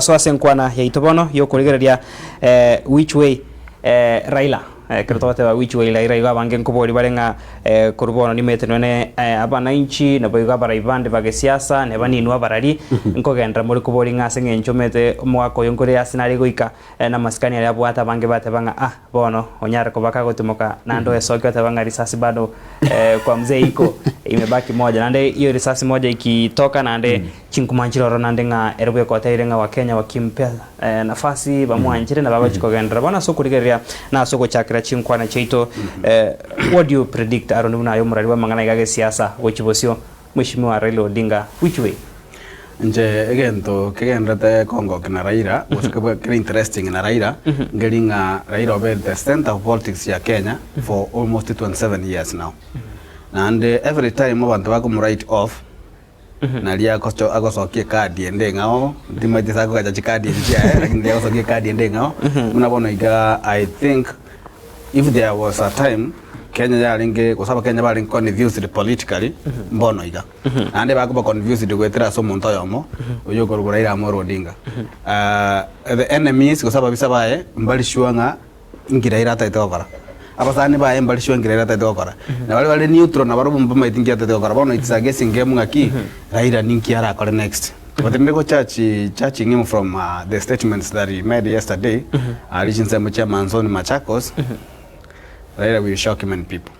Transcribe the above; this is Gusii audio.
Torasoa ase enkwana yaito bono y'okorigereria which way Raila. Ekero togoteba which way Raila igo abange nkobori bare ng'a korwa bono nimanyete nonye abanainchi naboigo abarai bande ba gesiasa neba ninwe abarari nkogenderera more kobori ng'a ase eng'encho omanyete omogaka oyo nkore ase nare goika namasikani aria abwate abange bateba ng'a ah Bono onyare koba kagotimoka naende oesokia oteba ng'a risasi bado kwa mzee iko imebaki moja naende hiyo risasi moja ikitoka naende chinkuma nchire ororo naende ng'a ere bweka oteire ng'a wakenya wakimpea nafasi bamwanchire na bagochi kogenderera. Bono ase okorigereria na ase ogochakera chinkwana chiaito what do you predict Aaron buna aye omorari bw'amang'ana iga gesiasa gochia bosio Mweshimiwa Raila Odinga which way? Inche egento kegenderete kongokia na Raila, gose kebe kere interesting na Raila, nkeri ng'a Raila obeire the centre of politics ya Kenya for almost 27 years now. Naende every time abanto bakomo write off, naria agocho agosokia ecard ende eng'ao, ntimaeti ase akogacha chicard echi chiaye, lakini riria agosokia ecard ende eng'ao, buna bono igaa I think If there was a time Kenya yarenge gose abakenya barenge confused politically mbono iga. Naende bakoba confused goetera ase omonto oyomo oyio okorokwa Raila Amolo Odinga. Ah, the enemies gose ababisa baye mbari sure ng'a inki Raila atagete gokora. Abasani baye mbari sure inki Raila atagete gokora. Na baria bare neutral nabarobwo mbamaeti inki atagete gokora. Bono it's a guessing game ng'aki Raila ninki arakore next. But ninde go judge judging him from the statements that he made yesterday aria chinsemo chia Manzoni Machakos, Raila will shock many people.